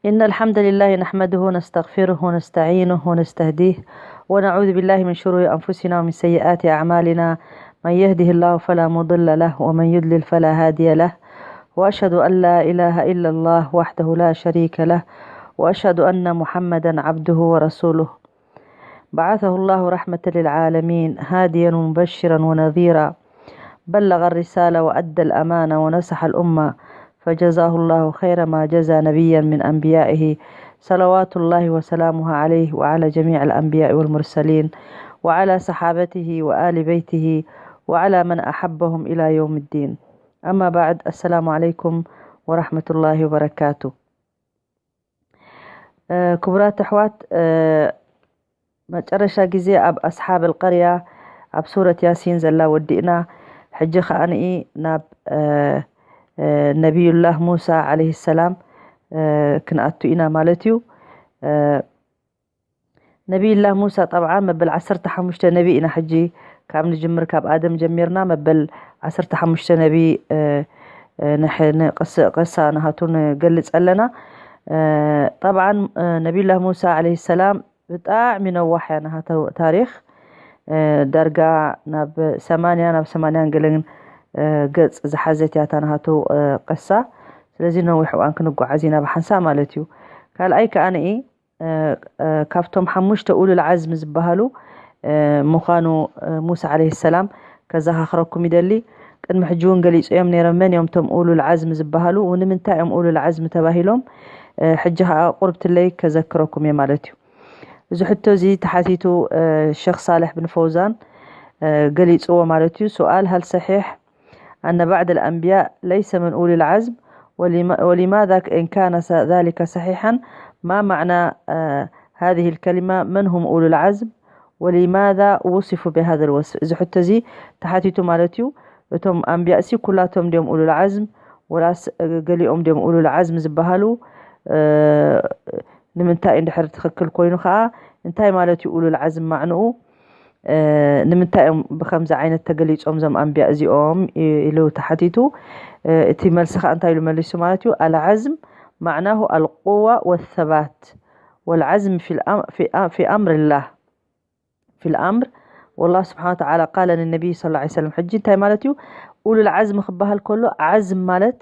إن الحمد لله نحمده ونستغفره ونستعينه ونستهديه، ونعوذ بالله من شرور أنفسنا ومن سيئات أعمالنا. من يهده الله فلا مضل له، ومن يضلل فلا هادي له. وأشهد أن لا إله إلا الله وحده لا شريك له، وأشهد أن محمدا عبده ورسوله. بعثه الله رحمة للعالمين، هاديا ومبشرا ونذيرا، بلغ الرسالة وأدى الأمانة ونصح الأمة، فجزاه الله خير ما جزى نبيا من أنبيائه، صلوات الله وسلامه عليه وعلى جميع الأنبياء والمرسلين، وعلى صحابته وآل بيته، وعلى من أحبهم إلى يوم الدين. أما بعد، السلام عليكم ورحمة الله وبركاته. ክቡራት ኣሕዋት፣ መጨረሻ ግዜ ኣብ ኣስሓብ ኣልቀርያ ኣብ ሱረት ያሲን ዘላ ወዲእና፣ ሕጂ ከኣ ንኢ ናብ ነቢዩላህ ሙሳ ዓለይሂ ሰላም ክንኣቱ ኢና ማለት እዩ። ነቢዩላህ ሙሳ ጠብዓ መበል ዓሰርተ ሓሙሽተ ነቢ ኢና ሕጂ ካብ ንጅምር፣ ካብ ኣደም ጀሚርና መበል ዓሰርተ ሓሙሽተ ነቢ ንቅሳ ናሃቱ ንገልፅ ኣለና። ጠብዓ ነቢዩላህ ሙሳ ዓለይሂ ሰላም ብጣዕሚ ነዋሕ እያ ናሃቱ ታሪክ። ዳርጋ ናብ ሰማንያ ናብ ሰማንያን ገለን ገፅ ዝሓዘት እያ እታ ናሃቱ ቅሳ። ስለዚ ነዊሕ እዋን ክንጓዓዝ ኢና ብሓንሳእ ማለት እዩ። ካልኣይ ከኣ ንኢ ካብቶም ሓሙሽተ ኡሉል ዓዝሚ ዝበሃሉ ምዃኑ ሙሳ ዓለይሂ ሰላም ከዘኻኽረኩም ይደሊ። ቅድሚ ሕጂ እውን ገሊጾ እዮም ነይሮም መን እዮም እቶም ኡሉል ዓዝሚ ዝበሃሉ፣ ንምንታይ እዮም ኡሉል ዓዝሚ ተባሂሎም? ሕጂ ከኣ ቁርብትለይ ከዘክረኩም እየ ማለት እዩ። እዚ ሕቶ እዚ ተሓቲቱ ሸኽ ሳልሕ ብን ፈውዛን ገሊጽዎ ማለት እዩ። سؤال: هل صحيح أن بعض الأنبياء ليس من أولي العزم؟ ولماذا إن كان ذلك صحيحا؟ ما معنى هذه الكلمة؟ من هم أولو العزم؟ ولماذا وصفوا بهذا الوصف؟ እዚ ሕቶ እዚ ተሓቲቱ ማለት እዩ። እቶም ኣንቢያእሲ ኩላቶም ድዮም ኡሉል ዓዝም ወላስ ገሊኦም ድዮም ኡሉል ዓዝም ዝበሃሉ? ንምንታይ እንድሕር ትኽክል ኮይኑ ከዓ እንታይ ማለት እዩ ኡሉል ዓዝም ማዕንኡ? ንምንታይ እዮም ብከምዚ ዓይነት ተገሊጾም እዞም ኣንቢያ እዚኦም ኢሉ ተሓቲቱ። እቲ መልሲ ከዓ እንታይ ኢሉ መሊሱ ማለት እዩ? ኣልዓዝም ማዕናሁ ኣልቁዋ ወሰባት ወልዓዝም ፊ ኣምር ላህ ፊ ልኣምር ወላህ ስብሓን ወተዓላ ቃለ ንነቢይ ስ ላ ሰለም። ሕጂ እንታይ ማለት እዩ? ኡሉል ዓዝም ክበሃል ከሎ ዓዝም ማለት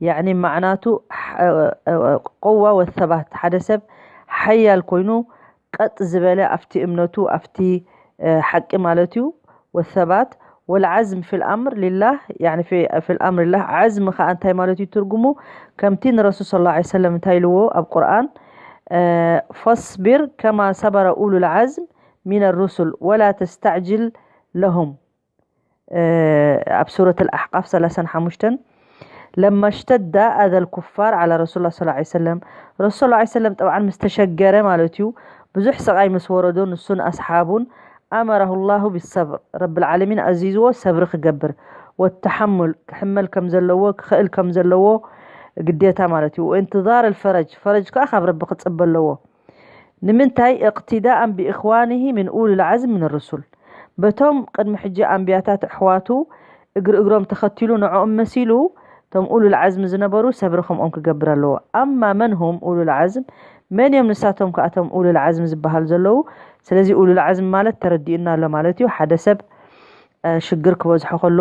ያዕኒ ማዕናቱ ቅዋ ወሰባት፣ ሓደ ሰብ ሓያል ኮይኑ ቀጥ ዝበለ ኣብቲ እምነቱ ኣብቲ ሓቂ ማለት እዩ። ወሰባት ወልዓዝም ፊ ልኣምር ሊላህ ያዕኒ ፊ ልኣምር ሊላህ። ዓዝም ከዓ እንታይ ማለት እዩ ትርጉሙ? ከምቲ ንረሱል ስ ላ ሰለም እንታይ ኢልዎ ኣብ ቁርኣን ፈስቢር ከማ ሰበረ ኡሉል ዓዝም ሚን ሩሱል ወላ ተስተዕጅል ለሁም ኣብ ሱረት ኣልኣሕቃፍ ሰላሳን ሓሙሽተን ለማ ሽተዳ ኣዘል ኩፋር ዓላ ረሱላ ስ ሰለም ረሱል ስ ሰለም ጠብዓን ምስ ተሸገረ ማለት እዩ ብዙሕ ስቓይ ምስ ወረዶ ንሱን ኣስሓቡን ኣመረሁ ላሁ ብሰብር ረብል ዓለሚን ኣዚዝዎ ሰብሪ ክገብር ወተሓሙል ክሕመል ከም ዘለዎ ክኽእል ከም ዘለዎ ግዴታ ማለት እዩ ወእንትዛር ኣልፈረጅ ፈረጅ ከዓ ካብ ረቢ ክፅበ ኣለዎ ንምንታይ እቅትዳእን ብእኽዋንሂ ምን ኡሉል ዓዝም ምን ሩሱል በቶም ቅድሚ ሕጂ ኣንብያታት ኣሕዋቱ እግሪ እግሮም ተኸቲሉ ንዕኦም መሲሉ እቶም ኡሉል ዓዝም ዝነበሩ ሰብሪ ከምኦም ክገብር ኣለዎ ኣማ መን ሁም ኡሉል ዓዝም መን እዮም ንሳቶም ከኣቶም ኡሉል ዓዝም ዝበሃል ዘለዉ ስለዚ ኡሉል ዓዝም ማለት ተረዲኡና ኣሎ ማለት እዩ ሓደ ሰብ ሽግር ክበዝሖ ከሎ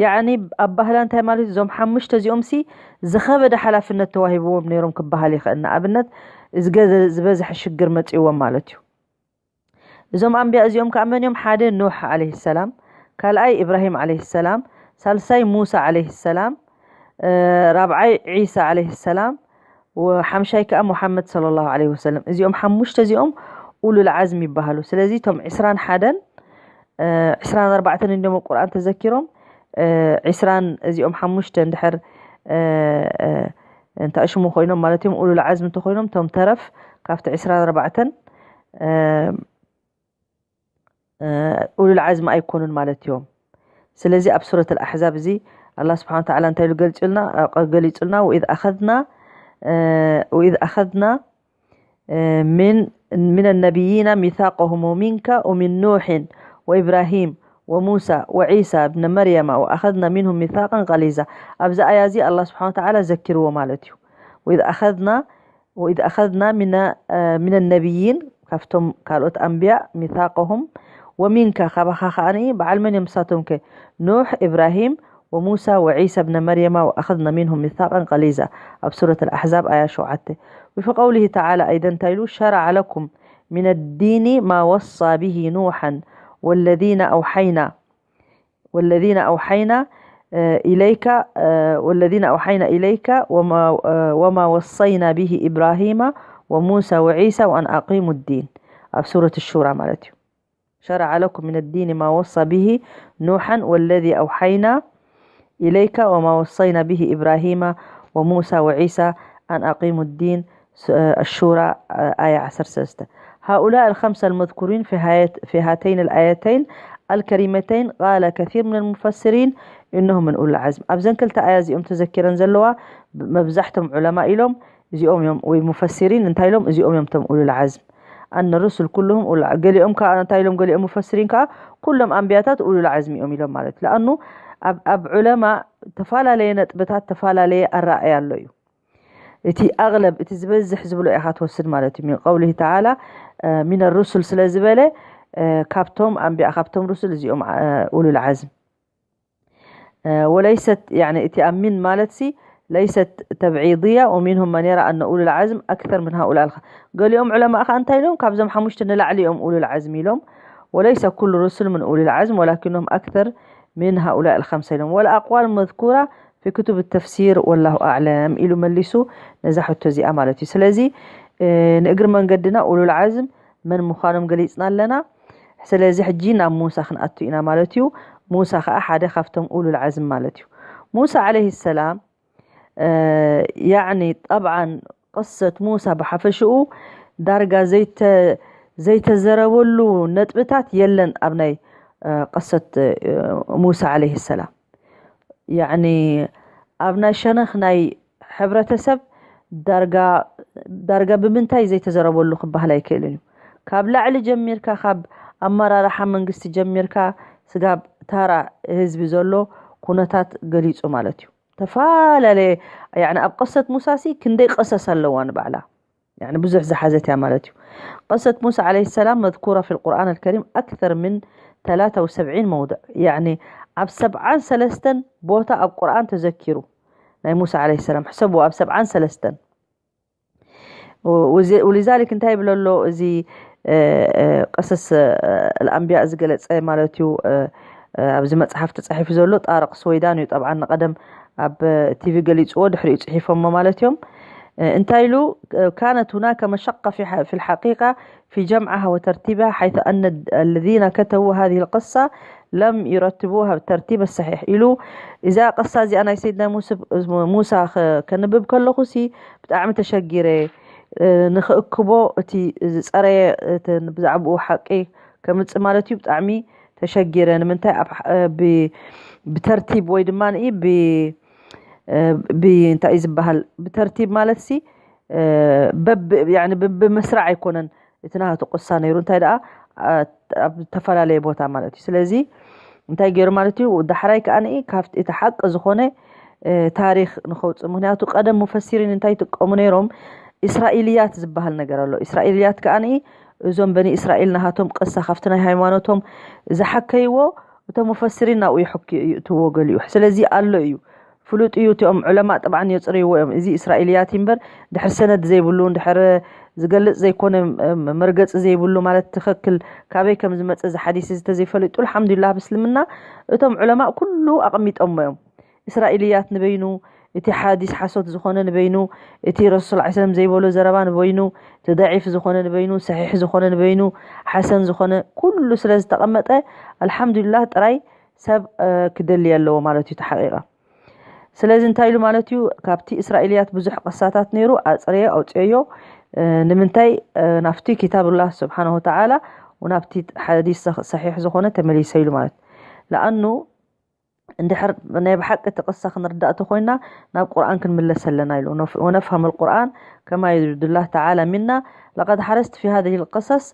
ያኒ ኣብ ባህላ እንታይ ማለት እዞም ሓሙሽተ እዚኦም ሲ ዝኸበደ ሓላፍነት ተዋሂብዎም ነይሮም ክበሃል ይኽእል ንኣብነት እዚ ዝበዝሐ ሽግር መፅዎም ማለት እዩ እዞም ኣንቢያ እዚኦም ከዓ መን እዮም ሓደ ኑሕ ዓለይሂ ሰላም ካልኣይ ኢብራሂም ዓለይሂ ሰላም ሳልሳይ ሙሳ ዓለይሂ ሰላም ራብዓይ ዒሳ ዓለይሂ ሰላም ሓምሻይ ከዓ ሙሓመድ صلى الله عليه وسلم እዚኦም ሓሙሽተ እዚኦም ኡሉል ዓዝም ይበሃሉ ስለዚ እቶም ዕስራን ሓደን ዕስራን ኣርባዕተን እንዲሞ ቁርኣን ተዘኪሮም ዕስራን እዚኦም ሓሙሽተ እንድሕር እንተኣሽሙ ኮይኖም ማለት እዮም ኡሉል ዓዝም እንተኮይኖም እቶም ተረፍ ካብቲ ዕስራን ኣርባዕተን ኡሉል ዓዝሚ ኣይኮኑን ማለት እዮም ስለዚ ኣብ ሱረት ኣልኣሕዛብ እዚ ኣላ ስብሓን ተዓላ እንታይ ኢሉ ገሊፁልና ወኢዝ ኣኸዝና ወኢዝ ኣኸዝና من من النبيين ميثاقهم ومنك ومن نوح وإبراهيم وموسى وعيسى ابن مريم وأخذنا منهم ميثاقا غليظا ኣብዚ ኣያ እዚ ኣላ ስብሓን ተዓላ ዘኪርዎ ማለት እዩ ወኢዝ ኣኸዝና وإذ أخذنا من من النبيين، ካብቶም ካልኦት ኣንብያ، ميثاقهم، ومنك، ካባኻ ከኣ። በዓል መን እዮም ንሳቶም ከ? نوح، إبراهيم، وموسى وعيسى ابن مريم وأخذنا منهم ميثاقا غليظا، ኣብ ሱረት ኣልኣሕዛብ ኣያ ሸውዓተ። وفي قوله تعالى أيضا እንታይ ኢሉ? شرع لكم من الدين ما وصى به نوحا والذين أوحينا والذين أوحينا إليك والذين أوحينا إليك وما وما وصينا به إبراهيم وموسى وعيسى وأن أقيموا الدين، ኣብ ሱረት ሹራ ማለት እዩ። شرع لكم من الدين ما وصى به نوحا والذي أوحينا إليك وما وصينا به إبراهيم وموسى وعيسى أن أقيموا الدين، الشورى، آية عشر سلسلة. هؤلاء الخمسة المذكورين في هايت-، في هاتين الآيتين الكريمتين قال كثير من المفسرين إنهم من أولي العزم. ኣብዘን ክልተ ኣያ እዚኦም ተዘኪረን ዘለዋ መብዛሕቶም ዑለማ ኢሎም እዚኦም እዮም፣ ወይ ሙፈሲሪን እንታይ ኢሎም? እዚኦም እዮም እቶም ኡሉል ዓዝም። أن الرسل كلهم أولو الع-، ገሊኦም ከዓ እንታይ ኢሎም? ገሊኦም ሙፈሲሪን ከዓ ኩሎም ኣንብያታት ኡሉል ዓዝም እዮም ኢሎም ማለት እዩ። ለኣኑ ኣብ ኣብ ዑለማ ተፈላለየ ነጥብታት ተፈላለየ ኣረኣእያ ኣሎ እዩ። እቲ ኣግለብ፣ እቲ ዝበዝሕ ዝብሎ ኢኻ ትወስድ ማለት እዩ። من قوله تعالى من الرسل ስለ ዝበለ ካብቶም ኣንብያ፣ ካብቶም ሩሱል እዚኦም ኡሉል ዓዝም። وليست يعني እቲ ኣብ من ማለት ሲ ليست تبعيضية، ومنهم من يرى أن أولي العزم أكثر من هؤلاء الخ-، ገሊኦም ዑለማ ኸ እንታይ ኢሎም? ካብዞም ሓሙሽተ ንላዕሊ እዮም ኡሉል ዓዝም ኢሎም። وليس كل الرسل من أولي العزم ولكنهم أكثر من هؤلاء الخمسة ኢሎም። والأقوال مذكورة في كتب التفسير والله أعلم ኢሉ መሊሱ ነዛ ሕቶ እዚኣ ማለት እዩ። ስለዚ ንእግሪ መንገድና ኡሉል ዓዝም መን ምዃኖም ገሊጽና ኣለና። ስለዚ ሕጂ ናብ ሙሳ ክንኣቱ ኢና ማለት እዩ። ሙሳ ኸዓ ሓደ ካብቶም ኡሉል ዓዝም ማለት እዩ። ሙሳ ዓለይሂ ሰላም፣ ያዕኒ፣ ጠብዓን፣ ቅሰት ሙሳ ብሓፈሽኡ ዳርጋ ዘይተ-፣ ዘይተዘረበሉ ነጥብታት የለን ኣብ ናይ ቅሰት ሙሳ ዓለይሂ ሰላም። ያዕኒ ኣብ ናይ ሸነኽ ናይ ሕብረተሰብ ዳርጋ፣ ዳርጋ ብምንታይ ዘይተዘረበሉ ክበሃል ኣይክእልን እዩ። ካብ ላዕሊ ጀሚርካ፣ ካብ ኣመራርሓ መንግስቲ ጀሚርካ ስጋብ ታራ ህዝቢ ዘሎ ኩነታት ገሊጹ ማለት እዩ። ተፈላለየ፣ ያዕኒ ኣብ ቅሰት ሙሳ ሲ ክንደይ ቅሰስ ኣለዋ ንባዕላ። ያዕኒ ብዙሕ ዝሓዘት እያ ማለት እዩ። ቅሰት ሙሳ ዓለይሂ ሰላም መዝኩራ ፊል ቁርኣን ኣልከሪም ኣክተር ምን ተላተ ወሰብዒን መውድዕ፣ ያዕኒ ኣብ ሰብዓን ሰለስተን ቦታ ኣብ ቁርኣን ተዘኪሩ። ናይ ሙሳ ዓለይሂ ሰላም ሕሰብዎ፣ ኣብ ሰብዓን ሰለስተን። ወዚ-፣ ወሊዛሊክ እንታይ ይብል ኣሎ እዚ ቅሰስ ኣልኣንብያ ዝገለጸ ማለት እዩ። ኣብዚ መጽሓፍ ተጻሒፉ ዘሎ ጣርቕ ስወይዳን እዩ። ጠብዓን ንቐደም ኣብ ቲቪ ገሊጽዎ፣ ድሕሪኡ ጽሒፎሞ ማለት እዮም። እንታይ ኢሉ? كانت هناك مشقة في ح-، في الحقيقة في جمعها وترتيبها، حيث أن الذين كتبوا هذه القصة لم يرتبوها بالترتيب الصحيح ኢሉ። እዛ ቅሳ እዚኣ ናይ ሰይድና ሙስ-፣ ሙሳ ኸ-፣ ከንብብ ከለኹ ሲ ብጣዕሚ ተሸጊረ። ንኽእክቦ እቲ ዝጸረየ፣ እቲ ብዛዕባኡ ሓቂ ከምጽእ ማለት እዩ፣ ብጣዕሚ ተሸጊረ። ንምንታይ ኣብ ብ-፣ ብተርቲብ ወይ ድማ ንኢ ብ-፣ ብ-፣ እንታይ እዩ ዝበሃል? ብተርቲብ ማለት ሲ በብ-፣ ያኒ ብ-፣ ብመስራዕ ኣይኮነን እቲ ናቱ ቅሳ ነይሩ። እንታይ ደኣ ኣብ ዝተፈላለየ ቦታ ማለት እዩ። ስለዚ እንታይ ገይሩ ማለት እዩ? ዳሕራይ ከኣ ንኢ ካብቲ እቲ ሓቂ ዝኾነ ታሪኽ ንኸውፅእ። ምኽንያቱ ቀደም ሙፈሲሪን እንታይ ይጥቀሙ ነይሮም? እስራኤልያት ዝበሃል ነገር ኣሎ። እስራኤልያት ከኣ ንኢ እዞም በኒ እስራኤል ናሃቶም ቅሳ ካብቲ ናይ ሃይማኖቶም ዝሓከይዎ እቶም ሙፈሲሪን ናብኡ ይሕክ-፣ ይእትዎ ገሊኡ። ስለዚ ኣሎ እዩ። ፍሉጥ እዩ። እቲኦም ዑለማ ጠብዓን የፅርይዎ እዮም። እዚ እስራኤልያት እዩ እምበር ድሕር ሰነድ ዘይብሉ፣ ድሕር ዝገልፅ ዘይኮነ፣ መርገፂ ዘይብሉ ማለት ትኽክል ካበይ ከም ዝመፀ እዚ ሓዲስ እዚ ተዘይፈሊጡ፣ ኣልሓምዱሊላህ፣ ኣብ እስልምና እቶም ዑለማ ኩሉ ኣቐሚጦሞ እዮም። እስራኤልያት ንበይኑ፣ እቲ ሓዲስ ሓሶት ዝኾነ ንበይኑ፣ እቲ ረሱል ሰለላሁ ዐለይሂ ወሰለም ዘይበሎ ዘረባ ንበይኑ፣ እቲ ደዒፍ ዝኾነ ንበይኑ፣ ሰሒሕ ዝኾነ ንበይኑ፣ ሓሰን ዝኾነ ኩሉ ስለ ዝተቐመጠ፣ ኣልሓምዱሊላህ፣ ጥራይ ሰብ ክደሊ ኣለዎ ማለት እዩ። እቲ ሓቂቓ ስለዚ እንታይ ኢሉ ማለት እዩ? ካብቲ እስራኤልያት ብዙሕ ቅሳታት ነይሩ፣ ኣጽረዮ፣ ኣውጽኦዮ። ንምንታይ? ናብቲ ኪታብላህ ስብሓነሁ ወተዓላ ወናብቲ ሓዲስ ሰሒሕ ዝኾነ ተመሊሰ ኢሉ ማለት። ለኣኑ እንድሕር ናይ ብሓቂ እቲ ቅሳ ክንርዳእ ተኾይና ናብ ቁርኣን ክንምለስ ኣለና ኢሉ። ونفهم القرآن كما يريد الله تعالى منا. لقد حرصت في هذه القصص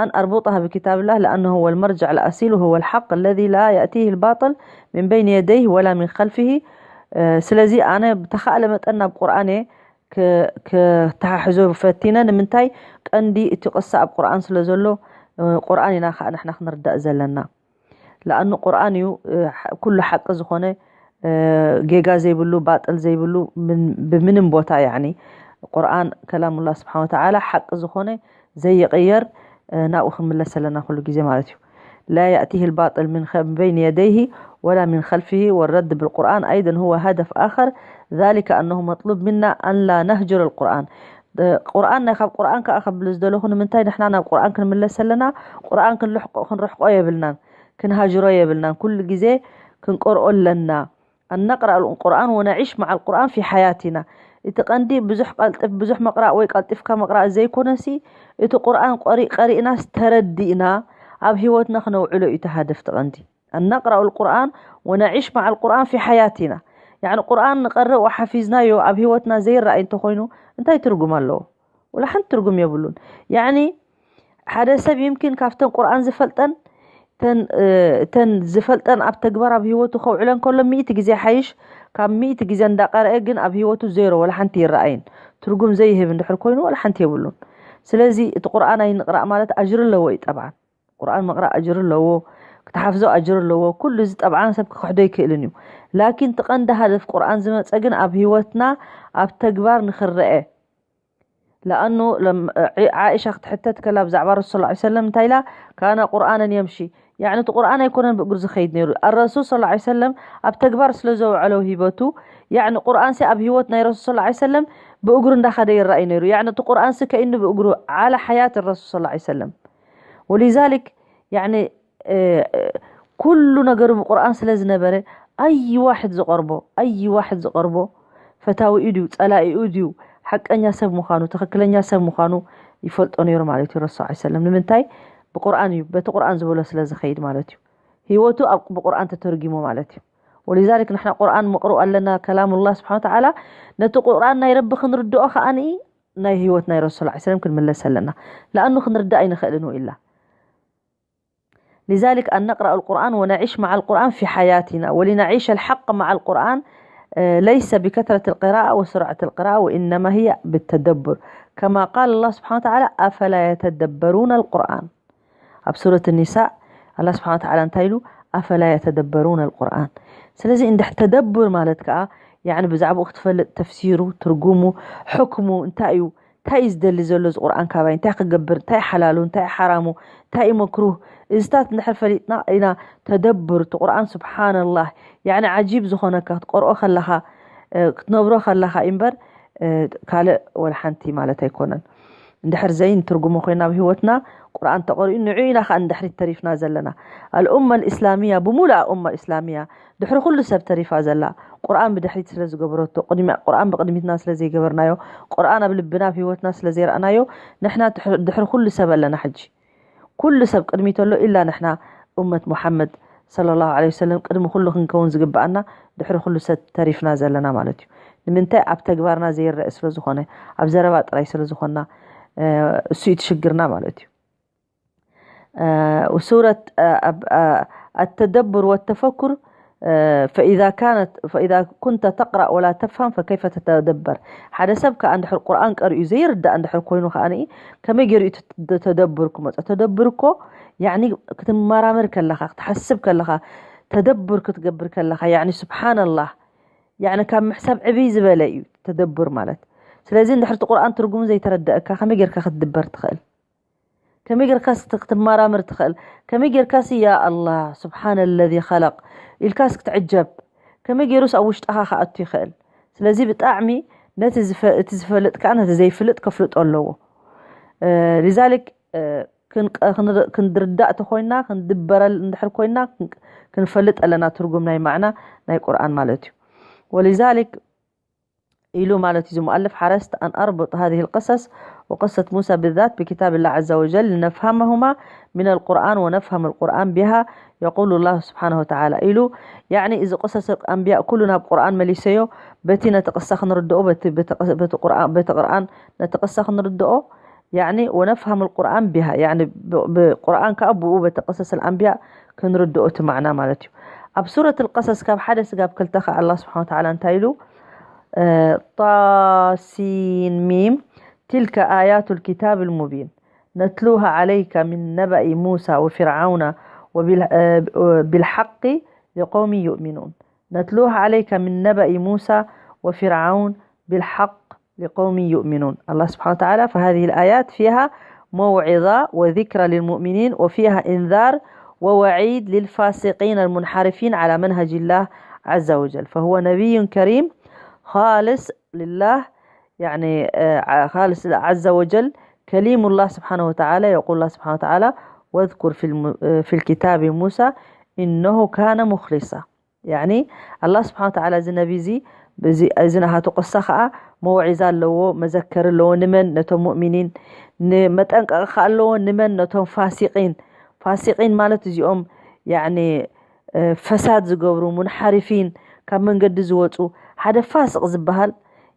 أن أربطها بكتاب الله لأنه هو المرجع الأصيل وهو الحق الذي لا يأتيه الباطل من بين يديه ولا من خلفه. ስለዚ ኣነ ብተኻእለ መጠን ናብ ቁርኣን እየ ከተሓሕዞ ፈቲነ። ንምንታይ? ቀንዲ እቲ ቅሳ ኣብ ቁርኣን ስለ ዘሎ፣ ቁርኣን ኢና ከዓ ንሕና ክንርዳእ ዘለና። ለኣኑ ቁርኣን እዩ ኩሉ ሓቂ ዝኾነ፣ ጌጋ ዘይብሉ፣ ባጥል ዘይብሉ፣ ብምንም ቦታ ያኒ ቁርኣን ከላሙላ ስብሓን ወተዓላ ሓቂ ዝኾነ ዘይቕየር፣ ናብኡ ክንምለስ ኣለና ኩሉ ግዜ ማለት እዩ። لا يأتيه الباطل من بين يديه ولا من خلفه والرد بالقرآن أيضا هو هدف آخر ذلك أنه مطلوب منا أن لا نهجر القرآن. ቁርኣን ናይ ካብ ቁርኣን ከዓ ከብል ዝደለኹ ንምንታይ ንሕና ናብ ቁርኣን ክንምለስ ኣለና? ቁርኣን ክንርሕቆ የብልናን፣ ክንሃጅሮ የብልናን። ኩሉ ግዜ ክንቀርኦ ኣለና። أن نقرأ القرآن ونعيش مع القرآن في حياتنا. እቲ ቀንዲ ብዙሕ ቀልጥፍ ብዙሕ መቕራእ ወይ ቀልጢፍካ መቕራእ ዘይኮነሲ፣ እቲ ቁርኣን ቀሪእናስ ተረዲእና ኣብ ህይወትና ክነውዕሎ እዩ እቲ ሃደፍ እቲ ቀንዲ። أن نقرأ القرآن ونعيش مع القرآن في حياتنا. ያዕኒ ቁርኣን ንቐርእ ወሓፊዝናዮ ኣብ ህይወትና ዘይረኣይ እንተኾይኑ እንታይ ትርጉም ኣለዎ? ወላ ሓንቲ ትርጉም የብሉን። ያዕኒ ሓደ ሰብ ይምኪን ካብተን ቁርኣን ዝፈልጠን እተን ዝፈልጠን ኣብ ተግባር ኣብ ህይወቱ ከውዕለን ከሎ ሚእቲ ግዜ ሓይሽ ካብ ሚእቲ ግዜ እንዳቀረአ ግን ኣብ ህይወቱ ዜሮ ወላ ሓንቲ ይረኣይን። ትርጉም ዘይህብ እንድሕር ኮይኑ ወላ ሓንቲ የብሉን። ስለዚ እቲ ቁርኣን ኣይንቕራእ ማለት ኣጅሪ ኣለዎ እዩ። ጠብዓን ቁርኣን ምቕራእ ኣጅሪ ኣለዎ፣ ክትሓፍዞ ኣጅሪ ኣለዎ። ኩሉ እዚ ጠብዓን ሰብ ክክሕዶ ኣይክእልን እዩ። ላኪን እቲ ቀንዲ ሃደፍ ቁርኣን ዝመፀ ግን ኣብ ህይወትና ኣብ ተግባር ንክረአ። ለኣኑ ዓኢሻ ክትሕተት ከላ ብዛዕባ ረሱል ስ ሰለም እንታይ ኢላ? ካነ ቁርኣነን የምሺ። ያዕኒ እቲ ቁርኣን ኣይኮነን ብእግሩ ዝኸይድ ነይሩ። ኣረሱል ስ ሰለም ኣብ ተግባር ስለ ዘውዐለው ሂበቱ፣ ያዕኒ ቁርኣንሲ ኣብ ህይወት ናይ ረሱል ስ ሰለም ብእግሩ እንዳኸደ ይረኣይ ነይሩ። ያዕኒ እቲ ቁርኣንሲ ከይኑ ብእግሩ ዓላ ሓያት ረሱል ስ ሰለም። ወሊዛሊክ ያዕኒ ኩሉ ነገሩ ብቁርኣን ስለ ዝነበረ ኣይ ዋሕድ ዝቐርቦ ኣይ ዋሕድ ዝቐርቦ ፈታዊኡ ድዩ ጸላኢኡ ድዩ ሓቀኛ ሰብ ምዃኑ ትኽክለኛ ሰብ ምዃኑ ይፈልጦ ነይሩ ማለት እዩ። ረሱል ስ ሰለም ንምንታይ? ብቁርኣን እዩ፣ በቲ ቁርኣን ዝበሎ ስለ ዝኸይድ ማለት እዩ። ህይወቱ ኣብ ብቁርኣን ተተርጊሙ ማለት እዩ። ወሊዛሊክ ንሕና ቁርኣን ምቕርኡ ኣለና ከላሙላህ ስብሓን ወተዓላ። ነቲ ቁርኣን ናይ ረቢ ክንርድኦ ከኣኒ ናይ ህይወት ናይ ረሱል ስ ሰለም ክንምለስ ኣለና። ለኣኑ ክንርዳእ ኣይንኽእልን ኢላ። لذلك أن نقرأ القرآن ونعيش مع القرآن في حياتنا ولنعيش الحق مع القرآن ليس بكثرة القراءة وسرعة القراءة وإنما هي بالتدبر كما قال الله سبحانه وتعالى أفلا يتدبرون القرآن. ኣብ ሱረት ኒሳእ ኣላ ስብሓን ወተዓላ እንታይ ኢሉ? أفلا يتدبرون القرآن. ስለዚ እንድሕር ተደቡር ማለት ከዓ ያዕኒ ብዛዕባኡ ክትፈልጥ ተፍሲሩ ትርጉሙ ሕክሙ እንታይ እዩ እንታይ እዩ ዝደሊ ዘሎ እዚ ቁርኣን ካባይ እንታይ ክገብር እንታይ ሓላሉ እንታይ ሓራሙ እንታይ እዩ መክሩህ እዚታት እንድሕር ፈሊጥና ኢና ተደብር እቲ ቁርኣን ስብሓንላህ ያዕኒ ዓጂብ ዝኾነካ ክትቀርኦ ከለኻ ክትነብሮ ከለኻ እዩ እምበር ካልእ ወላ ሓንቲ ማለት ኣይኮነን እንድሕር ዘይንትርጉሞ ኮይና ኣብ ህይወትና ቁርኣን ተቐሪኡ ንዑ ኢና ከዓ ንድሕሪት ተሪፍና ዘለና ኣልኡማ ልእስላሚያ ብሙሉኣ ኡማ እስላሚያ ድሕሪ ኩሉ ሰብ ተሪፋ ዘላ ቁርኣን ብድሕሪት ስለ ዝገበረቶ ቅድሚ ቁርኣን ብቅድሚትና ስለ ዘይገበርናዮ ቁርኣን ኣብ ልብና ኣብ ህይወትና ስለ ዘይረኣናዮ ንሕና ድሕሪ ኩሉ ሰብ ኣለና ሕጂ ኩሉ ሰብ ቅድሚት ኣሎ ኢላ ንሕና ኡመት ሙሓመድ ሰለላሁ ዐለይሂ ወሰለም ቅድሚ ኩሉ ክንከውን ዝግብኣና ድሕሪ ኩሉ ሰብ ተሪፍና ዘለና ማለት እዩ ንምንታይ ኣብ ተግባርና ዘይረአ ስለ ዝኾነ ኣብ ዘረባ ጥራይ ስለ ዝኾንና እሱ እዩ እቲ ሽግርና ማለት እዩ ሱረት ኣተደብር ወተፈኩር فإذا كانت فإذا كنت تقرأ ولا تفهم فكيف تتدبر ሓደ ሰብ ከዓ እንድሕር ቁርኣን ቀሪኡ ዘይርዳእ እንድሕር ኮይኑ ከዓ ከመይ ገይሩ እዩ ተደብር ክመፆ ተደብር እኮ ያኒ ክትመራመር ከለኻ ክትሓስብ ከለኻ ተደብር ክትገብር ከለኻ ያኒ ስብሓንላህ ያኒ ካብ ምሕሳብ ዕብይ ዝበለ እዩ ተደብር ማለት ስለዚ እንድሕር እቲ ቁርኣን ትርጉሙ ዘይተረደእካ ከመይ ጌርካ ክትድበር ትኽእል ከመይ ጌርካስ ክትመራምር ትኽእል ከመይ ጌርካስ ያ ኣላህ ስብሓን ለዚ ኸለቅ ኢልካስ ክትዕጀብ ከመይ ገይሩስ ኣብ ውሽጥኻ ክኣቱ ይኽእል ስለዚ ብጣዕሚ ነቲ እቲ ዝፈልጥ ከዓ ነቲ ዘይፍልጥ ከፍልጦ ኣለዎ ሊዛሊክ ክንርዳእ ተኮይና ክንድበረል እንድሕር ኮይና ክንፈልጥ ኣለና ትርጉም ናይ ማዕና ናይ ቁርኣን ማለት እዩ ወሊዛሊክ ኢሉ ማለት እዩ ሙኣልፍ ሓረስት أن أربط هذه القصص وقصة موسى بالذات بكتاب الله عز وجل لنفهمهما من القرآن ونفهم القرآن بها يقول الله سبحانه وتعالى ኢሉ ያኒ እዚ ቅሰስ ኣንብያ ኩሉ ናብ ቁርኣን መሊሰዮ በቲ ነቲ ቅሳ ክንርድኦ በቲ ቅርኣን ነቲ ቅሳ ክንርድኦ ያኒ ወነፍሃም ልቁርኣን ቢሃ ያኒ ብቁርኣን ከዓ ብኡ በቲ ቅሰስ ልኣንብያ ክንርድኦ እቲ ማዕና ማለት እዩ ኣብ ሱረት ልቀሰስ ካብ ሓደ ስጋብ ክልተ ከዓ ኣላ ስብሓን ወተዓላ እንታይ ኢሉ طاسين ميم. تلك آيات الكتاب المبين نتلوها عليك من نبأ موسى وفرعون وبال- بالحق لقوم يؤمنون. نتلوها عليك من نبأ موسى وفرعون بالحق لقوم يؤمنون. الله سبحانه وتعالى، فهذه الآيات فيها موعظة وذكرى للمؤمنين، وفيها إنذار ووعيد للفاسقين المنحرفين على منهج الله عز وجل. فهو نبي كريم خالص لله، يعني خالص عز وجل، كليم الله سبحانه وتعالى. يقول الله سبحانه وتعالى: واذكر في, الم... في الكتاب موسى إنه كان مخلصا. يعني الله سبحانه وتعالى እዚ ነቢ እዚ እዚ ናሃቱ ቅሳ ከዓ መውዒዛ ኣለዎ፣ መዘከር ኣለዎ። ንመን? ነቶም ሙእሚኒን። ንመጠንቀቂ ከዓ ኣለዎ። ንመን? ነቶም ፋሲቂን። ፋሲቂን ማለት እዚኦም ያኒ ፈሳድ ዝገብሩ፣ ሙንሓሪፊን፣ ካብ መንገዲ ዝወፁ። ሓደ ፋስቅ ዝበሃል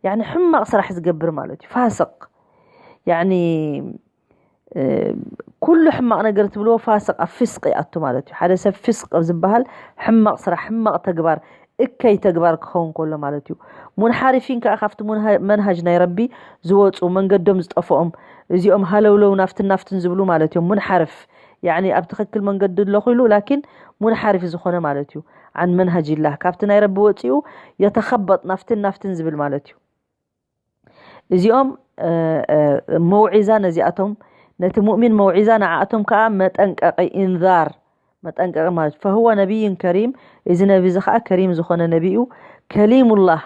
ያኒ ሕማቅ ስራሕ ዝገብር ማለት እዩ። ፋስቅ ያኒ ኩሉ ሕማቅ ነገር ትብልዎ ፋስቅ፣ ኣብ ፍስቅ ይኣቱ ማለት እዩ። ሓደ ሰብ ፍስቅ ዝበሃል ሕማቅ ስራሕ፣ ሕማቅ ተግባር፣ እከይ ተግባር ክኸውን ከሎ ማለት እዩ። ሙንሓሪፊን ከዓ ካብቲ መንሃጅ ናይ ረቢ ዝወፁ፣ መንገዶም ዝጠፍኦም፣ እዚኦም ሃለውለው ናፍትን ናፍትን ዝብሉ ማለት እዮም። ሙንሓርፍ ያኒ ኣብ ትኽክል መንገዲ ኣለኹ ኢሉ ላኪን ሙንሓሪፍ ዝኾነ ማለት እዩ። ዓን መንሃጅ ኢላህ ካብቲ ናይ ረቢ ወፂኡ የተኸበጥ ናፍትን ናፍትን ዝብል ማለት እዩ። እዚኦም መውዒዛ ነዚኣቶም፣ ነቲ ሙእሚን መውዒዛ፣ ንዓኣቶም ከዓ መጠንቀቂ፣ ኢንዛር፣ መጠንቀቂ ማለት። ፈሁወ ነቢይን ከሪም፣ እዚ ነቢ እዚ ከዓ ከሪም ዝኾነ ነቢ እዩ። ከሊሙላህ፣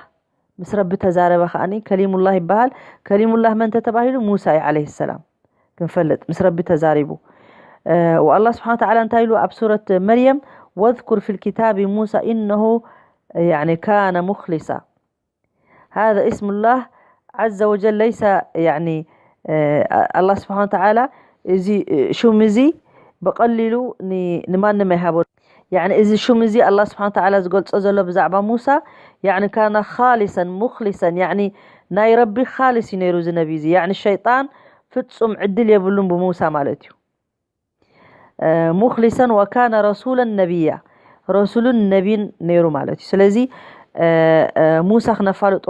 ምስ ረቢ ተዛረበ ከዓኒ ከሊሙላህ ይበሃል። ከሊሙላህ መን ተተባሂሉ? ሙሳ እዩ ዓለይሂ ሰላም። ክንፈልጥ ምስ ረቢ ተዛሪቡ። ወኣላህ ስብሓን ወተዓላ እንታይ ኢሉ ኣብ ሱረት መርየም? ወዝኩር ፊል ኪታቢ ሙሳ ኢነሁ ያኒ ካነ ሙኽሊሳ። هذا اسم الله عز وجل ليس يعني الله سبحانه وتعالى እዚ ሽም እዚ ብቐሊሉ ንማንም ኣይሃቦ። ያኒ እዚ ሽም እዚ ኣላህ ስብሓን ተዓላ ዝገልጾ ዘሎ ብዛዕባ ሙሳ ያኒ ካነ ኻሊሰን ሙኽሊሰን ያኒ ናይ ረቢ ኻሊስ እዩ ነይሩ እዚ ነቢ እዚ። ያኒ ሸይጣን ፍጹም ዕድል የብሉን ብሙሳ ማለት እዩ። ሙኽሊሰን ወካነ ረሱለን ነቢያ፣ ረሱሉን ነቢን ነይሩ ማለት እዩ። ስለዚ ሙሳ ክነፋልጦ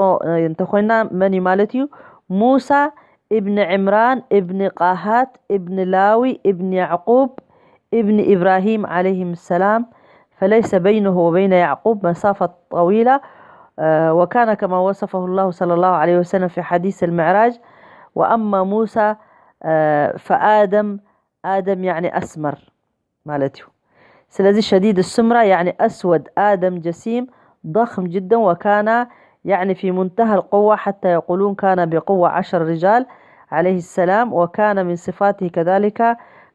እንተኮይና መን እዩ ማለት እዩ? ሙሳ እብኒ ዕምራን እብኒ ቃሃት እብኒ ላዊ እብኒ ያዕቁብ እብኒ ኢብራሂም ዓለይሂም ሰላም ፈለይሰ በይነሁ ወበይነ ያዕቁብ መሳፈት ጠዊላ ወካነ ከማ ወሰፈሁ ላሁ ሰለላሁ ዓለይሂ ወሰለም ፊ ሓዲስ ልምዕራጅ ወአማ ሙሳ ፈአደም آدم يعني أسمر ማለት እዩ። ስለዚ شديد السمرة يعني أسود آدم جسيم ضخم جدا وكان يعني في منتهى القوة حتى يقولون كان بقوة عشر رجال عليه السلام وكان من صفاته كذلك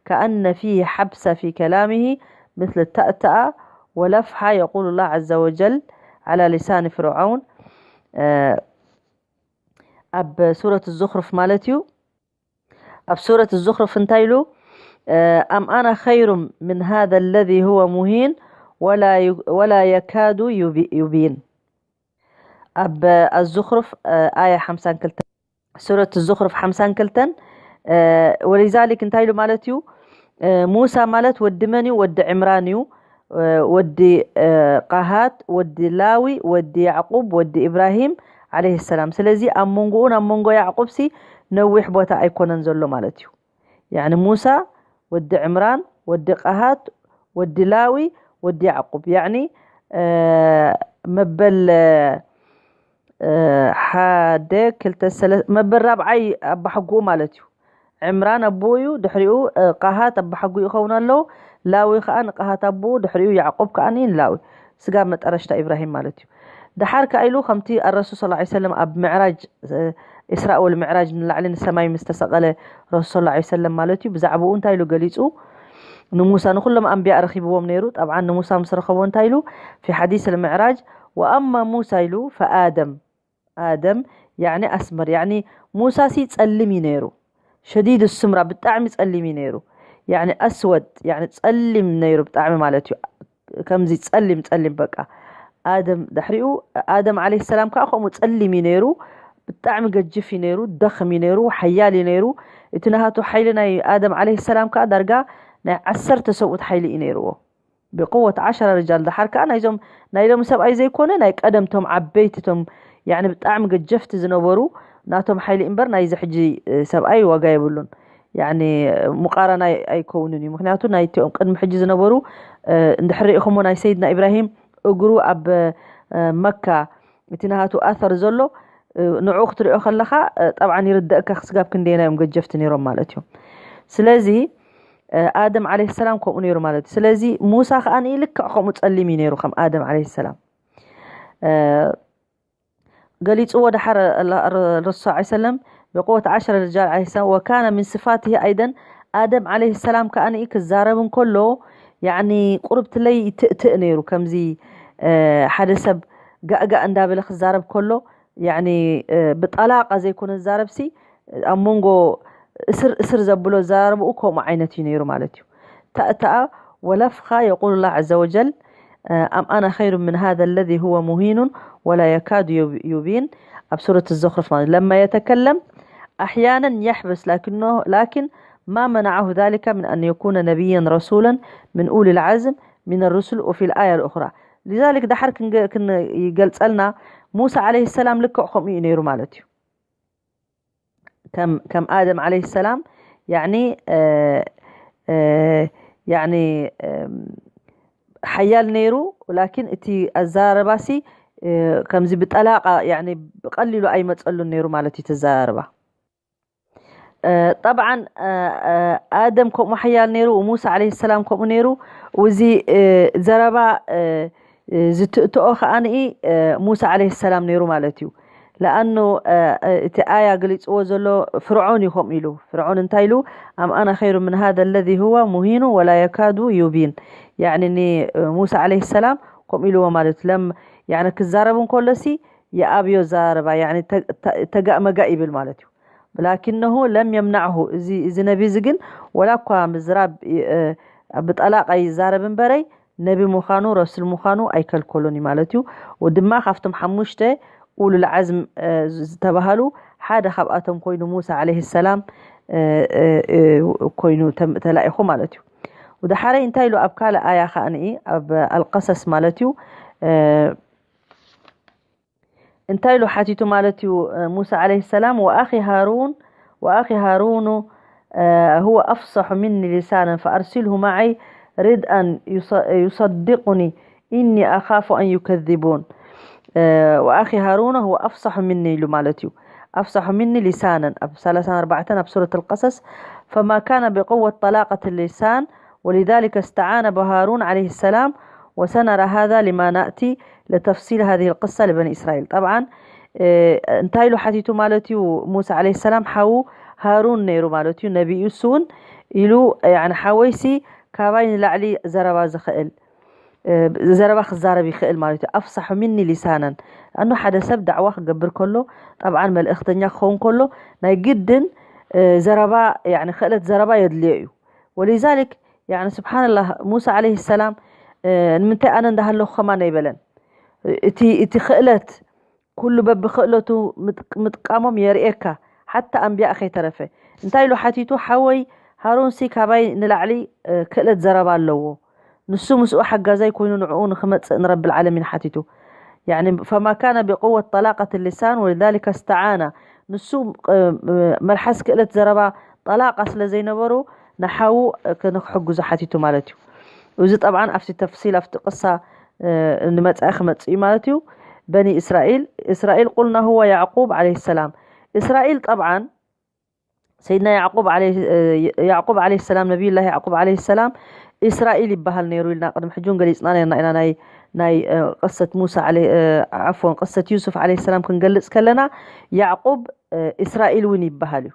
كأن فيه حبسة في كلامه مثل التأتأة ولفحة يقول الله عز وجل على لسان فرعون ኣብ ሱረት ዙኽሩፍ ማለት እዩ። ኣብ ሱረት ዙኽሩፍ እንታይ ኢሉ? أم أنا خير من هذا الذي هو مهين ولا يكاد يبين። ኣብ ኣዙኽሩፍ ኣያ ሓምሳን ክልተን ሱረት ዙኽሩፍ ሓምሳን ክልተን ወሊዛሊክ እንታይ ኢሉ ማለት እዩ? ሙሳ ማለት ወዲ መን እዩ? ወዲ ዕምራን እዩ። ወዲ ቃሃት፣ ወዲ ላዊ፣ ወዲ ያዕቁብ፣ ወዲ ኢብራሂም ዓለይሂ ሰላም። ስለዚ ኣብ መንጎኡ ናብ መንጎ ያዕቁብ ሲ ነዊሕ ቦታ ኣይኮነን ዘሎ ማለት እዩ። ያኒ ሙሳ ወዲ ዕምራን፣ ወዲ ቃሃት፣ ወዲ ላዊ፣ ወዲ ያዕቁብ ያኒ መበል ሓደ ክልተ ሰለ መበል ራብዓይ ኣባሓጉኡ ማለት እዩ። ዕምራን ኣቦኡ እዩ፣ ድሕሪኡ ቃሃት ኣባሓጉኡ ይኸውን ኣለዉ። ላዊ ከዓ ንቃሃት ኣቦኡ፣ ድሕሪኡ ያዕቆብ ከዓ ንላዊ ስጋ መጠረሽታ ኢብራሂም ማለት እዩ። ደሓር ከዓ ኢሉ ከምቲ ኣረሱል ስ ሰለም ኣብ ምዕራጅ ኢስራእ ወል ምዕራጅ ንላዕሊ ንሰማይ ምስ ተሰቐለ ረሱል ሰለላሁ ዐለይሂ ወሰለም ማለት እዩ። ብዛዕባኡ እንታይ ኢሉ ገሊጹ? ንሙሳ ንኹሎም ኣንብያ ረኺብዎም ነይሩ። ጠብዓን ንሙሳ ምስ ረኸቦ እንታይ ኢሉ? ፊ ሓዲስ ልምዕራጅ ወኣማ ሙሳ ኢሉ ፈኣደም ኣደም ያኒ ኣስመር ያኒ ሙሳ ሲ ጸሊም እዩ ነይሩ። ሸዲድ ስምራ ብጣዕሚ ጸሊም እዩ ነይሩ። ያኒ ኣስወድ ያኒ ጸሊም ነይሩ ብጣዕሚ ማለት እዩ። ከምዚ ጸሊም ጸሊም በቃ ኣደም ድሕሪኡ ኣደም ዓለይሂ ሰላም ከዓ ከምኡ ጸሊም እዩ ነይሩ። ብጣዕሚ ገጅፍ እዩ ነይሩ፣ ደኽም እዩ ነይሩ፣ ሓያል እዩ ነይሩ። እቲ ናሃቱ ሓይሊ ናይ ኣደም ዓለይሂ ሰላም ከዓ ዳርጋ ናይ ዓሰርተ ሰብኡት ሓይሊ እዩ ነይርዎ። ብቅወት ዓሸራ ርጃል ደሓር ከዓ ናይዞም ናይ ሎሚ ሰብኣይ ዘይኮነ ናይ ቀደምቶም ዓበይትቶም ያኒ ብጣዕሚ ገጀፍቲ ዝነበሩ ናቶም ሓይሊ እምበር ናይዚ ሕጂ ሰብኣይ ዋጋ የብሉን። ያኒ ሙቃራና ኣይከውንን እዩ። ምክንያቱ ናይቲኦም ቅድሚ ሕጂ ዝነበሩ እንድሕር ሪኢኹሞ ናይ ሰይድና ኢብራሂም እግሩ ኣብ መካ እቲ ናሃቱ ኣሰር ዘሎ ንዕኡ ክትሪኦ ከለኻ ጠብዓን ይርደእካ ክስጋብ ክንደየና እዮም ገጀፍቲ ነይሮም ማለት እዩ። ስለዚ ኣደም ዓለይሂ ሰላም ከምኡ ነይሩ ማለት እዩ። ስለዚ ሙሳ ከዓ ልክዕ ከምኡ ጸሊም እዩ ነይሩ ከም ኣደም ዓለይሂ ሰላም። ገሊጽዎ ድሓር ረሱል ሰለም ብቁወት ዓሽረ ርጃል ዓለይሂ ሰላም ወካነ ምን ስፋትህ ኣይደን ኣደም ዓለይሂ ሰላም ከኣ ክዛረብ እንከሎ ያኒ ቁርብትለይ ይትእትእ ነይሩ። ከምዚ ሓደ ሰብ ጋእጋእ እንዳበለ ክዛረብ ከሎ ያኒ ብጠላቃ ዘይኮነ ዝዛረብሲ ኣብ መንጎ እስር እስር ዘብሎ ዘራርብኡ ከምኡ ዓይነት እዩ ነይሩ ማለት እዩ። ተእተኣ ወለፍኻ የቁል ላ ዘ ወጀል ኣም ኣና ኸይሩ ምን ሃذا الذي هو مهين ولا يكاد يبين ኣብ ሱረት الزخرف ማለት لما يتكلم أحيانا يحبس لكنه لكن ما منعه ذلك من أن يكون نبيا رسولا من أولي العزم من الرسل وفي الآية الأخرى لذلك ድሓር ክንገልጸልና ሙሳ ዓለይሂ ሰላም ልክዕ ከምኡ እዩ ነይሩ ማለት እዩ። ከም ኣደም ዓለይሂ ሰላም ያኒ ያኒ ሓያል ነይሩ ላኪን እቲ ኣዘራረባሲ ከምዚ ብጠላቃ ያኒ ብቀሊሉ ኣይመፀሉን ነይሩ ማለት እዩ ተዘራረባ። ጠብዓን ኣደም ከምኡ ሓያል ነይሩ ሙሳ ዓለይሂ ሰላም ከምኡ ነይሩ። እዚ ዘረባ ዝትእትኦ ከዓኒ ሙሳ ዓለይሂ ሰላም ነይሩ ማለት እዩ። ለኣኑ እቲ ኣያ ገሊፅዎ ዘሎ ፍርዖን እዩ ከምኡ ኢሉ ፍርዖን እንታይ ኢሉ ኣም ኣና ኸይሩ ምን ሃذا الذي هو مهين ولا يكاد يبين ያኒ ንሙሳ ዓለይሂ ሰላም ከምኡ ኢልዎ ማለት ለም ያኒ ክዛረብ እንከሎሲ የኣብዮ ዘራርባ ያኒ ተጋእ መጋእ ይብል ማለት እዩ። ولكنه لم يمنعه እዚ እዚ ነቢ እዚ ግን ወላ እኳ ምዝራብ ብጠላቃ ይዛረብ እምበረይ ነቢ ምዃኑ ረሱል ምዃኑ ኣይከልከሎን እዩ ማለት እዩ። ወድማ ካብቶም ሓሙሽተ ኡሉል ዓዝም ዝተባሃሉ ሓደ ካብኣቶም ኮይኑ ሙሳ ዓለይሂ ሰላም ኮይኑ ተላኢኹ ማለት እዩ። ወደሓረይ እንታይ ኢሉ ኣብ ካልእ ኣያ ከዓኒ ኣብ ኣልቀሰስ ማለት እዩ እንታይ ኢሉ ሓቲቱ ማለት እዩ ሙሳ ዓለይሂ ሰላም ወኣኺ ሃሩን ወኣኺ ሃሩኑ هو أفصح مني لسانا فأرسله معي رد أن يصدقني إني أخاف أن يكذبون وأخي هارون هو أفصح مني ኢሉ ማለት እዩ أفصح مني لسانا ኣብ ሰላሳን ኣርባዕተን ኣብ ሱረት القصص فما كان بقوة طلاقة اللسان ولذلك استعان بهارون عليه السلام وسنرى هذا لما نأتي لتفصيل هذه القصة لبني إسرائيل طبعا እንታይ ኢሉ ሓቲቱ ማለት እዩ ሙሳ ዓለይሂ ሰላም ሓዉ ሃሩን ነይሩ ማለት እዩ ነቢ እዩ እሱ እውን ኢሉ ሓወይሲ ካባይ ንላዕሊ ዘረባ ዝኽእል ዘረባ ክዛረብ ይኽእል ማለት እዩ ኣፍሳሑ ሚኒ ሊሳናን ኣኑ ሓደ ሰብ ዳዕዋ ክገብር ከሎ ጠብዓን መልእኽተኛ ክኸውን ከሎ ናይ ግድን ዘረባ ክእለት ዘረባ የድልዮ እዩ ወሊዛሊክ ስብሓንላህ ሙሳ ዓለይሂ ሰላም ንምንታይ ኣነ እንዳሃለኹ ከማን ኣይበለን እቲ እቲ ክእለት ኩሉ በብክእለቱ ምጥቃሞም የርእየካ ሓታ ኣንብያ ከይተረፈ እንታይ ኢሉ ሓቲቱ ሓወይ ሃሩንሲ ካባይ ንላዕሊ ክእለት ዘረባ ኣለዎ ንሱ ምስኡ ሓጋዛይ ኮይኑ ንዕኡ ንክመፅእ ንረብል ዓለሚን ሓቲቱ فما كان بقوة طلاقة اللسان ولذلك استعان ንሱ መልሓስ ክእለት ዘረባ ጠላቃ ስለ ዘይነበሩ ንሓዉ ክንክሕግዙ ሓቲቱ ማለት እዩ እዚ ጠብዓን ኣብቲ ተፍሲል ኣብቲ ቅሳ ንመፅኣ ክመፅእ እዩ ማለት እዩ በኒ እስራኤል እስራኤል ቁልና هو يعقوب عليه السلام እስራኤል ጠብዓን ሰይድና ያዕቁብ ዓለይሂ ሰላም ነቢዩላህ ያዕቁብ ዓለይሂ ሰላም እስራኤል ይበሃል ነይሩ ኢልና ቅድሚ ሕጂ እውን ገሊፅና ነርና ኢና ናይ ናይ ቅሰት ሙሳ ዓፎን ቅሰት ዩሱፍ ዓለይሂ ሰላም ክንገልፅ ከለና ያዕቁብ እስራኤል እውን ይበሃል እዩ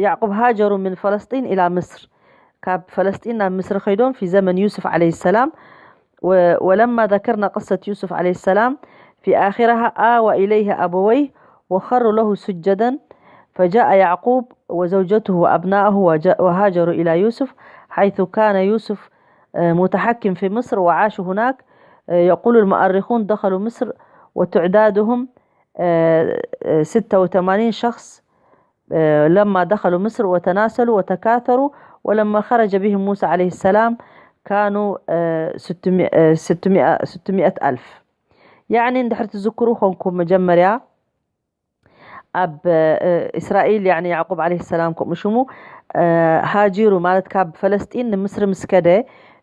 ያዕቁብ ሃጀሩ ምን ፈለስጢን ኢላ ምስር ካብ ፈለስጢን ናብ ምስር ከይዶም ፊ ዘመን ዩሱፍ ዓለይሂ ሰላም ولما ذكرنا قصة يوسف عليه السلام في آخرها آوى إليه أبويه وخروا له سجدا فجاء يعقوب وزوجته وأبناءه وهاجروا إلى يوسف حيث كان يوسف متحكم في مصر وعاشوا هناك يقول المؤرخون دخلوا مصر وتعدادهم ستة وثمانين شخص لما دخلوا مصر وتناسلوا وتكاثروا ولما خرج بهم موسى عليه السلام كانوا ستمائة ألف ያዕኒ እንድሕር ትዝክሩ ኾንኩም መጀመርያ ኣብ እስራኤል ያዕኒ ያዕቁብ ዓለይሂ ሰላም ከምኡ ሽሙ ሃጂሩ ማለት ካብ ፈለስጢን ንምስሪ ምስ ከደ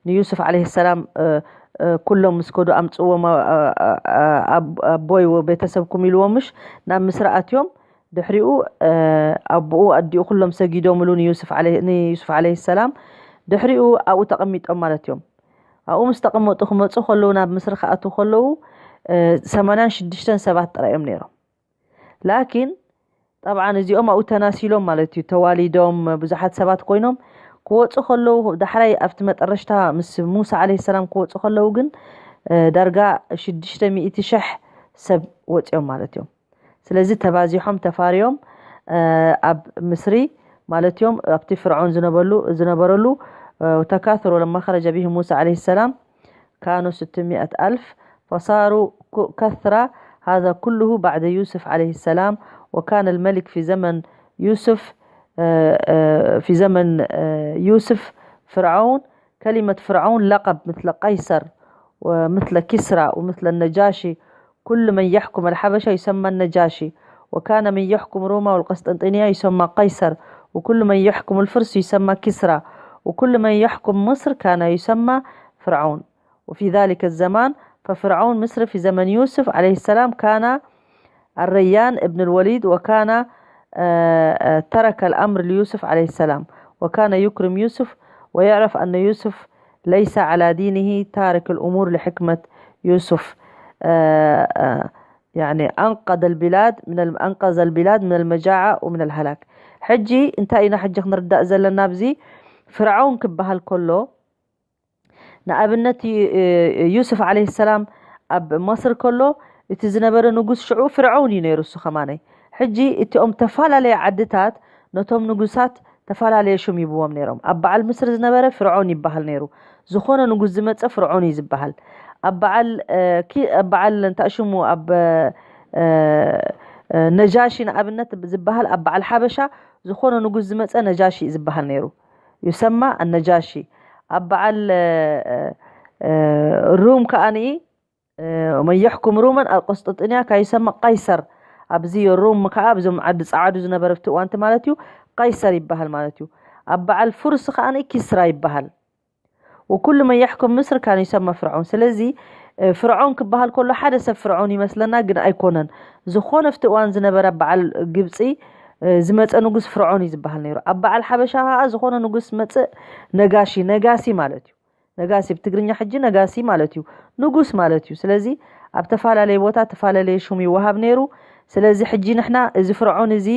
ንዩሱፍ ዓለይሂ ሰላም ኩሎም ምስ ከዱ ኣምፅዎም ኣቦይ ቤተሰብኩም ኢልዎም ምሽ ናብ ምስሪ ኣትዮም ድሕሪኡ ኣቦኡ ኣዲኡ ኩሎም ሰጊዶምሉ ንዩሱፍ ዓለይሂ ሰላም ድሕሪኡ ኣብኡ ተቐሚጦም ማለት እዮም ኣብኡ ምስ ተቐመጡ ክመፁ ከለዉ ናብ ምስሪ ክኣትዉ ከለዉ ሰማንያን ሽዱሽተን ሰባት ጥራይ እዮም ነይሮም ላኪን ጠብዓን እዚኦም ኣብኡ ተናሲሎም ማለት እዩ ተዋሊዶም ብዙሓት ሰባት ኮይኖም ክወፁ ከለዉ ዳሕራይ ኣብቲ መጠረሽታ ምስ ሙሳ ዓለይሂ ሰላም ክወፁ ከለዉ ግን ዳርጋ ሽዱሽተ ሚእቲ ሽሕ ሰብ ወፂኦም ማለት እዮም ስለዚ ተባዚሖም ተፋርዮም ኣብ ምስሪ ማለት እዮም ኣብቲ ፍርዖን ዝነበረሉ ተካثروا لما خرج به موسى عليه السلام كانوا ستمائة ألف فصاروا كثرة هذا كله بعد يوسف عليه السلام وكان الملك في زمن يوسف في زمن يوسف فرعون كلمة فرعون لقب مثل قيصر ومثل كسرى ومثل النجاشي كل من يحكم الحبشة يسمى النجاشي وكان من يحكم روما والقسطنطينية يسمى قيصر وكل من يحكم الفرس يسمى كسرى وكل من يحكم مصر كان يسمى فرعون وفي ذلك الزمان ففرعون مصر في زمن يوسف عليه السلام كان الريان ابن الوليد وكان ترك الأمر ليوسف عليه السلام وكان يكرم يوسف ويعرف أن يوسف ليس على دينه تارك الأمور لحكمة يوسف يعني أنقذ البلاد من أنقذ البلاد من المجاعة ومن الهلاك ሕጂ እንታይ ኢና ሕጂ ክንርዳእ ዘለና ኣብዚ ፍርዓውን ክበሃል ከሎ ንኣብነት ዩስፍ ዓለይሂ ሰላም ኣብ መስር ከሎ እቲ ዝነበረ ንጉስ ሽዑ ፍርዖን እዩ ነይሩ እሱ ከማነይ ሕጂ እቲኦም ተፈላለየ ዓድታት ነቶም ንጉሳት ተፈላለየ ሹም ይብዎም ነይሮም ኣብ በዓል ምስሪ ዝነበረ ፍርዖን ይበሃል ነይሩ ዝኾነ ንጉስ ዝመፀ ፍርዖን እዩ ዝበሃል ኣብ በዓል በዓል እንታይ ሽሙ ኣብ ነጃሺ ንኣብነት ዝበሃል ኣብ በዓል ሓበሻ ዝኾነ ንጉስ ዝመፀ ነጃሺ እዩ ዝበሃል ነይሩ يسمى النجاشي ኣብ በዓል ሩም ከኣ ንኢ መን የሕኩም ሩመን ኣብ ቆስጥንጥንያ ካብ ይሰማ ቀይሰር ኣብዚ ሩም ከዓ ኣብዞም ዓዲ ፀዓዱ ዝነበረ ብቲ እዋንቲ ማለት እዩ ቀይሰር ይበሃል ማለት እዩ ኣብ በዓል ፉርስ ከዓ ንኢ ኪስራ ይበሃል وكل من يحكم مصر كان يسمى فرعون ስለዚ ፍርዖን ክበሃል ከሎ ሓደ ሰብ ፍርዖን ይመስለና ግን ኣይኮነን ዝኾነ ኣብቲ እዋን ዝነበረ በዓል ግብፂ ዝመፀ ንጉስ ፍርዖን እዩ ዝበሃል ነይሩ ኣብ በዓል ሓበሻ ከዓ ዝኾነ ንጉስ መፅእ ነጋሺ ነጋሲ ማለት እዩ ነጋሲ ብትግርኛ ሕጂ ነጋሲ ማለት እዩ ንጉስ ማለት እዩ ስለዚ ኣብ ተፈላለየ ቦታ ተፈላለየ ሹም ይወሃብ ነይሩ ስለዚ ሕጂ ንሕና እዚ ፍርዖን እዚ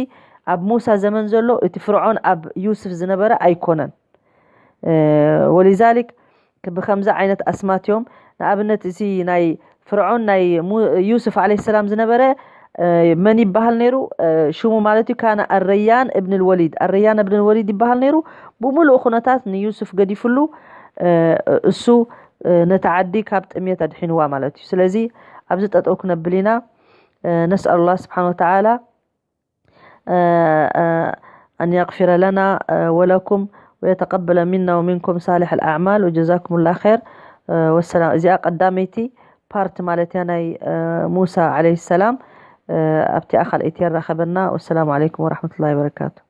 ኣብ ሙሳ ዘመን ዘሎ እቲ ፍርዖን ኣብ ዩስፍ ዝነበረ ኣይኮነን ወሊዛሊክ ብከምዚ ዓይነት ኣስማት እዮም ንኣብነት እዚ ናይ ፍርዖን ናይ ዩስፍ ዓለ ሰላም ዝነበረ መን ይበሃል ነይሩ ሽሙ ማለት እዩ ካነ ኣረያን እብን ልወሊድ ኣረያን እብን ልወሊድ ይበሃል ነይሩ ብምሉእ ኩነታት ንዩስፍ ገዲፍሉ እሱ ነቲ ዓዲ ካብ ጥሜት ኣድሒንዋ ማለት እዩ ስለዚ ኣብዚ ጠጠው ክነብል ኢና ነስኣል ላ ስብሓን ወተዓላ أن يغفر لنا ولكم ويتقبل منا ومنكم صالح الأعمال وجزاكم الله خير والسلام እዚኣ ቀዳመይቲ ፓርት ማለት እያ ናይ ሙሳ عليه السلام ኣብቲ ኣኻልኣይቲ የራኸበና والسلام عليكم ورحمة الله وبركاته